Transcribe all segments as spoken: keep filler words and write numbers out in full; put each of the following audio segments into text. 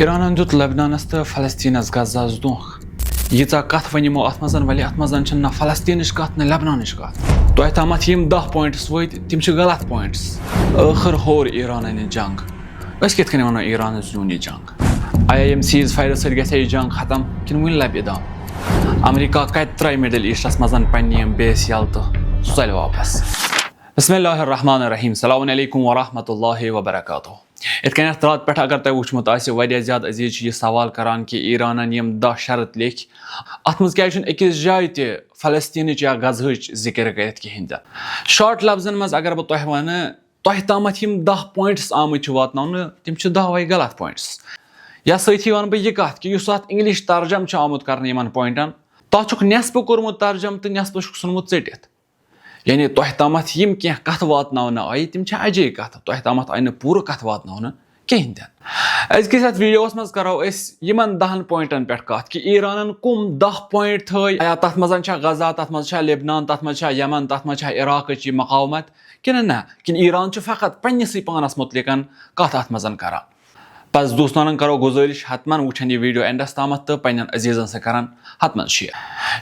ایرانن دیُت لبنانس تہٕ فلسطینس غزہس دھونکھ۔ ییٖژاہ کتھ وۄنۍ یِمو اتھ منٛز، ولی اتھ منٛز چھنہٕ نہ فلسطینٕچ کتھ نہ لبنانٕچ کتھ۔ تۄہہِ تامتھ یِم دہ پوینٹس وٲتۍ، تِم چھِ غلط پوینٹس۔ ٲخٕر ہور ایرانن یہِ جنگ۔ أسۍ کِتھ کٔنۍ ونو ایرانس زیوٗن یہِ جنگ؟ آیا ییٚمہِ سیز فایرٕ سۭتۍ گژھِ یہِ جنگ ختم کِنہٕ وُنہِ لبہِ ادامہٕ؟ امریکہ کتہِ ترٛایہِ مڈل ایسٹس منٛز پننہِ یِم بیس یلہٕ تہٕ سُہ ژلہِ واپس؟ بسم اللہ الرحمن الرحیم۔ السلام علیکم ورحمۃ اللہ وبرکاتہ۔ یِتھ کٔنۍ اَتھ راتہٕ پٮ۪ٹھ اگر تۄہہِ وٕچھمُت آسہِ، واریاہ زیادٕ عزیٖز چھِ یہِ سوال کران کہِ ایرانن یِم دَہ شرط لیکھۍ، اَتھ منٛز کیٛازِ چھُنہٕ أکِس جایہِ تہِ فلسطینٕچ یا غزہٕچ ذِکِر کٔرِتھ کِہیٖنۍ تہِ؟ شارٹ لفظن منٛز اگر بہٕ تۄہہِ وَنہٕ، تۄہہِ تامَتھ یِم دَہ پوینٹس آمٕتۍ چھِ واتناونہٕ، تِم چھِ دَہ وَے غلط پوینٹس۔ یا سۭتھی وَنہٕ بہٕ یہِ کَتھ کہِ یُس اَتھ انگلش ترجمہٕ چھُ آمُت کرنہٕ یِمن پوینٹن، تَتھ چھُکھ نٮ۪صفہٕ کوٚرمُت ترجمہٕ تہٕ نٮ۪صفہٕ چھُکھ ژھُنمُت ژٔٹِتھ۔ یعنی تۄہہِ تامَتھ یِم کینٛہہ کَتھٕ واتناونہٕ آیہِ، تِم چھِ اَجے کَتھٕ، تۄہہِ تامَتھ آیہِ نہٕ پوٗرٕ کَتھٕ واتناونہٕ کِہیٖنۍ تہِ نہٕ۔ أزکِس یَتھ ویٖڈیووَس منٛز کَرو أسۍ یِمَن دَہَن پوینٹَن پٮ۪ٹھ کَتھ کہِ ایرانَن کُم دَہ پوینٹ تھٲے، یا تَتھ منٛز چھا غزہ، تَتھ منٛز چھا لبنان، تَتھ منٛز چھا یمن، تَتھ منٛز چھا عراقٕچ یہِ مقاومت کِنہٕ نہ، کِنہٕ ایران چھُ فقط پنٛنِسٕے پانَس مُتعلِقَن کَتھ اَتھ منٛز کَران۔ بس دوستانن کرو گُزٲرِش، حتماً وٕچھن یہِ ویڈیو اینڈس تامتھ تہٕ پننٮ۪ن عزیزن سۭتۍ کرن حتماً شیئر۔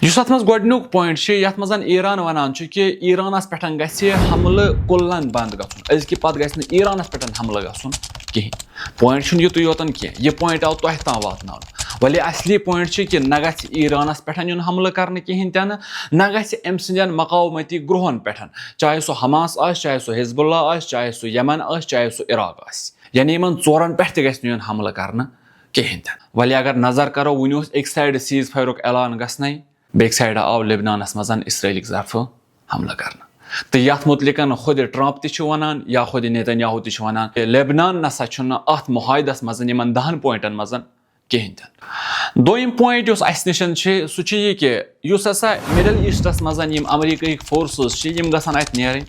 یُس اتھ منٛز گۄڈٕنیُک پوینٹ چھُ، یتھ منٛز ایران ونان چھُ کہِ ایرانس پٮ۪ٹھ گژھِ حملہٕ کُلن بند گژھُن، أزکہِ پتہٕ گژھِ نہٕ ایرانس پٮ۪ٹھ حملہٕ گژھُن کِہینۍ۔ پوینٹ چھُنہٕ یُتُے یوتن کینٛہہ، یہِ پوینٹ آو تۄہہِ تام واتناونہٕ۔ ولی اصلی پوینٹ چھُ کہِ نہ گژھِ ایرانس پٮ۪ٹھ یُن حملہٕ کرنہٕ کِہینۍ تہِ نہٕ، نہ گژھِ أمۍ سٕنٛدٮ۪ن مقاومتی گروہن پٮ۪ٹھ، چاہے سُہ حماس آسہِ، چاہے سُہ حزب اللہ آسہِ، چاہے سُہ یمن آسہِ، چاہے سُہ عراق آسہِ۔ یعنی یِمن ژورن پٮ۪ٹھ تہِ گژھِ نہٕ یُن حملہٕ کرنہٕ کِہینۍ تہِ نہٕ۔ ولی اگر نظر کرو، وُنہِ اوس أکۍ سایڈٕ سیز فایرُک اعلان گژھنَے، بیٚکہِ سایڈٕ آو لبنانس منٛز اسرائیلٕکۍ طرفہٕ حملہٕ کرنہٕ۔ تہٕ یتھ مُتعلِقن خود ٹرمپ تہِ چھُ ونان یا خود نیتن یاہو تہِ چھُ ونان، لبنان نسا چھُنہٕ اتھ معاہدس منٛز یِمن دہن پوینٹن منٛز کِہینۍ تہِ نہٕ۔ دوٚیِم پوینٹ یُس اسہِ نِش چھُ، سُہ چھُ یہِ کہِ یُس ہسا مڈل ایسٹس منٛز یِم امریکہٕکۍ فورسز چھِ، یِم گژھن اتہِ نیرٕنۍ،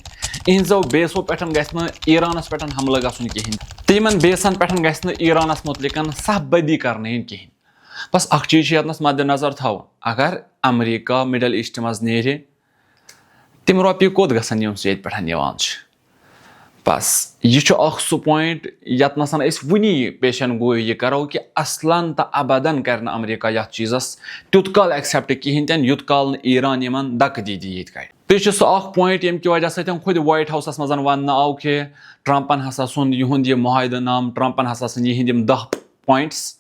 یِہنٛزو بیسو پٮ۪ٹھ گژھِ نہٕ ایرانس پٮ۪ٹھ حملہٕ گژھُن کِہینۍ، تہٕ یِمن بیسن پٮ۪ٹھ گژھِ نہٕ ایرانس مُتعلِقن صف بدی کرنہٕ یِنۍ کِہینۍ۔ بس اکھ چیٖز چھُ یتھ منٛز مد نظر تھاوُن، اگر امریکہ مڈل ایسٹ منٛز نیرِ، تِم رۄپیہِ کوٚت گژھن یِم سُہ ییٚتہِ پٮ۪ٹھ نِوان چھِ؟ بس، یہِ چھُ اکھ سُہ پوینٹ یتھ منٛز أسۍ وُنی پیشن گویی یہِ کرو کہِ اصلاً تہٕ ابداً کرِ نہٕ امریکہ یتھ چیٖزس تیوٗت کال ایکسپٹ کِہینۍ تہِ نہٕ، یوٗت کال نہٕ ایران یِمن دکہٕ دی دی ییٚتہِ کڑِ۔ بیٚیہِ چھُ سُہ اکھ پوینٹ ییٚمہِ کہِ وجہ سۭتۍ خود وائٹ ہاؤسس منٛز وننہٕ آو کہِ ٹرمپن ہسا ژھُن یِہُنٛد یہِ معاہدٕ نامہٕ، ٹرمپن ہسا ژھٕنۍ یِہنٛدۍ یِم دَہ پوینٹس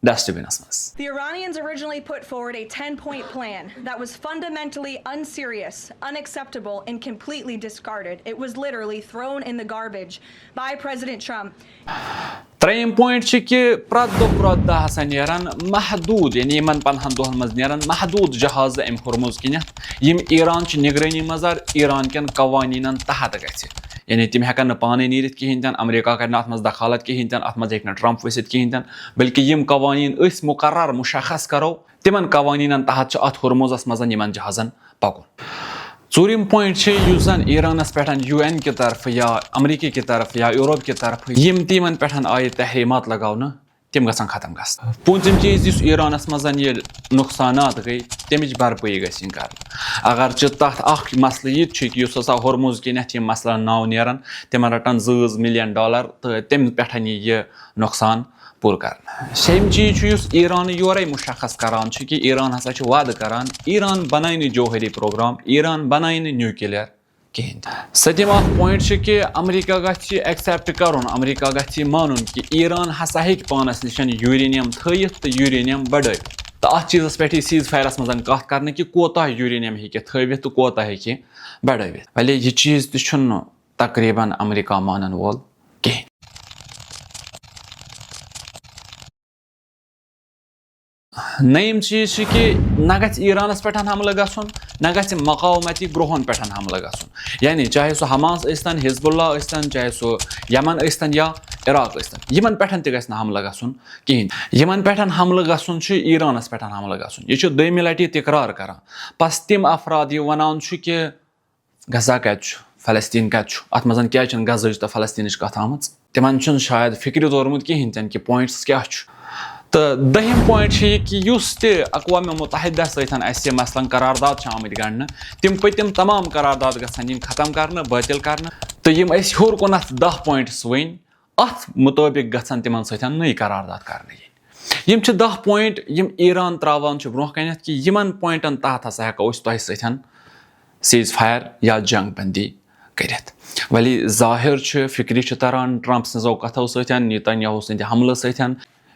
ڈسٹ بنس منٛز۔ The Iranians originally put forward a ten point plan that was fundamentally unserious, unacceptable, and completely discarded. It was literally thrown in the garbage by President Trump. ترٛیٚیِم پوینٹ چھِ کہِ پرٛٮ۪تھ دۄہ پرٛٮ۪تھ دۄہ ہسا نیرن محدوٗد، یعنی یِمن پنٛدہن دۄہن منٛز نیرن محدوٗد جہازٕ اَمہِ ہُرمُز کِنٮ۪تھ، یِم ایران چہِ نگرٲنی منٛز، ایران کٮ۪ن قوانیٖنن تحت گژھِ۔ یعنی تِم ہٮ۪کن نہٕ پانے نیٖرِتھ کِہینۍ تہِ نہٕ، امریکہ کرِ نہٕ اتھ منٛز دخالت کِہینۍ تہِ نہٕ، اتھ منٛز ہیٚکہِ نہٕ ٹرمپ ؤسِتھ کِہینۍ تہِ نہٕ، بلکہِ یِم قوانیٖن أسۍ مقرر مشخص کرو، تِمن قوانیٖنن تحت چھِ اتھ ہُرمُزس منٛز یِمن جہازن پکُن۔ ژوٗرِم پوینٹ چھِ، یُس زن ایرانس پٮ۪ٹھ یو این کہِ طرفہٕ یا امریکہ کہِ طرفہٕ یا یورپ کہِ طرفہٕ یِم تہِ یِمن پٮ۪ٹھ آیہِ تحریمات لگاونہٕ، تِم گژھن ختم گژھٕنۍ۔ پوٗنٛژِم چیٖز، یُس ایرانس منٛز یہِ نقصانات گٔے، تَمِچ بھرپٲیی گژھِ یِنۍ کرنہٕ۔ اگرچہِ تَتھ اکھ مسلہٕ یہِ تہِ چھُ کہِ یُس ہسا ہُرمُز کِنٮ۪تھ یِم مسلہٕ ناو نیرن، تِمن رٹن زٕ زٕ ملین ڈالر تہٕ تَمہِ پٮ۪ٹھ یی یہِ نۄقصان پوٗرٕ کرنہٕ۔ شیٚیِم چیٖز چھُ، یُس ایران یورے مشخص کران چھُ کہِ ایران ہسا چھُ وعدٕ کران، ایران بنایہِ نہٕ جوہری پروگرام، ایران بنایہِ نہٕ نیوکلیر کِہینۍ تہِ۔ سٔتِم اکھ پوینٹ چھُ کہِ امریکہ گژھِ یہِ ایکسپٹ کرُن، امریکہ گژھِ یہِ مانُن کہِ ایران ہسا ہیٚکہِ پانس نِش یوٗرینیم تھٲیِتھ تہٕ یوٗرینیم بڑٲوِتھ۔ تہٕ اتھ چیٖزس پٮ۪ٹھ یہِ سیز فایرس منٛز کتھ کرنہٕ کہِ کوتاہ یوٗرینیم ہیٚکہِ تھٲوِتھ تہٕ کوتاہ ہیٚکہِ بڑٲوِتھ۔ ولی یہِ چیٖز تہِ چھُنہٕ تقریباً امریکہ مانن وول کِہینۍ۔ نٔیِم چیٖز چھِ کہِ نہ گژھِ ایرانس پٮ۪ٹھ حملہٕ گژھُن، نہ گژھِ مقاومتی گروہن پٮ۪ٹھ حملہٕ گژھُن۔ یعنی چاہے سُہ حماس ٲسۍتن، حزب اللہ ٲسۍتن، چاہے سُہ یمن ٲسۍتن یا عراق ٲسۍتن، یِمن پٮ۪ٹھ تہِ گژھِ نہٕ حملہٕ گژھُن کِہینۍ۔ یِمن پٮ۪ٹھ حملہٕ گژھُن چھُ ایرانس پٮ۪ٹھ حملہٕ گژھُن۔ یہِ چھُ دوٚیمہِ لٹہِ تکرار کران۔ بس تِم افراد یہِ ونان چھُ کہِ غزہ کتہِ چھُ؟ فلسطین کتہِ چھُ؟ اتھ منٛز کیازِ چھنہٕ غزہٕچ تہٕ فلسطینٕچ کتھ آمٕژ؟ تِمن چھُنہٕ شاید فکرِ تورمُت کِہینۍ تہِ نہٕ کہِ پوینٹس کیاہ چھُ۔ تہٕ دٔہِم پوینٹ چھُ یہِ کہِ یُس تہِ اقوام متحدہ سۭتۍ اسہِ یہِ مثلاً قرارداد چھِ آمٕتۍ گنڈنہٕ، تِم پٔتِم تمام قرارداد گژھن یِنۍ ختم کرنہٕ، بٲطل کرنہٕ۔ تہٕ یِم اسہِ ہیوٚر کُنتھ دَہ پوینٹس ؤنۍ، اَتھ مُطٲبِق گژھن تِمن سۭتۍ نٔے قرارداد کرنہٕ یِنۍ۔ یِم چھِ دَہ پوینٹ یِم ایران تراوان چھُ برونٛہہ کنٮ۪تھ کہِ یِمن پوینٹن تحت ہسا ہٮ۪کو أسۍ تۄہہِ سۭتۍ سیز فایر یا جنگ بندی کٔرِتھ۔ ولی ظاہر چھُ، فکرِ چھُ تران ٹرمپ سٕنٛزو کتھو سۭتۍ، نیتن یاہو سٕنٛدِ حملہٕ سۭتۍ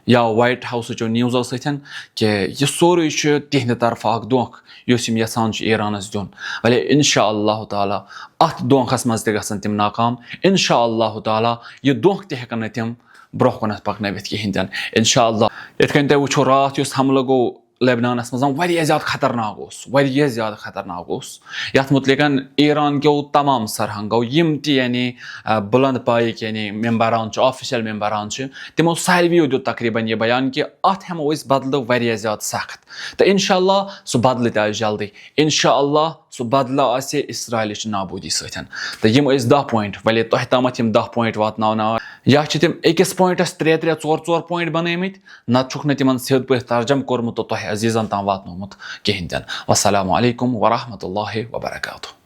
یا وائٹ ہاؤسٕچو نیوزو سۭتۍ کہِ یہِ سورُے چھُ تِہنٛدِ طرفہٕ اکھ دھوکہٕ یُس یِم یژھان چھِ ایرانس دیُن۔ ولی انشاء اللہ تعالیٰ اتھ دھوکس منٛز تہِ گژھن تِم ناکام۔ انشاء اللہ تعالیٰ یہِ دھوکہٕ تہِ ہٮ۪کن نہٕ تِم برونٛہہ کُنتھ پکنٲوِتھ کِہینۍ تہِ نہٕ۔ انشاء اللہ یِتھ کٔنۍ تۄہہِ وٕچھو، راتھ یُس حملہٕ گوٚو لبنانس منٛز، واریاہ زیادٕ خطرناک اوس، واریاہ زیادٕ خطرناک اوس۔ یتھ متعلق ایران کیو تمام سرہنگو یِم تہِ یعنی، آ، بلند پایِکۍ یعنی ممبران چھِ، آفیشل ممبران چھِ، تِمو ساروِیو دیُت تقریباً یہِ بیان کہِ اتھ ہٮ۪مو أسۍ بدلہٕ واریاہ زیادٕ سخت۔ تہٕ انشاءاللہ سُہ بدلہٕ تہِ آسہِ جلدی۔ انشاءاللہ سُہ بدلہٕ آسہِ اسرائیلٕچ نابودی سۭتۍ۔ تہٕ یِم ٲسۍ دَہ پوینٹ، ولی تۄہہِ تامتھ یِم دَہ پوینٹ واتناوناوان۔ یا چھِ تِم أکِس پوینٹس ترٛےٚ ترٛےٚ ژور ژور پوینٹ بنٲومٕتۍ، نتہٕ چھُکھ نہٕ تِمن سیوٚد پٲٹھۍ ترجمہٕ کوٚرمُت تہٕ تۄہہِ عزیزن تام واتنومُت کِہینۍ تہِ نہٕ۔ والسلام علیکم ورحمۃ اللہ وبرکاتہ۔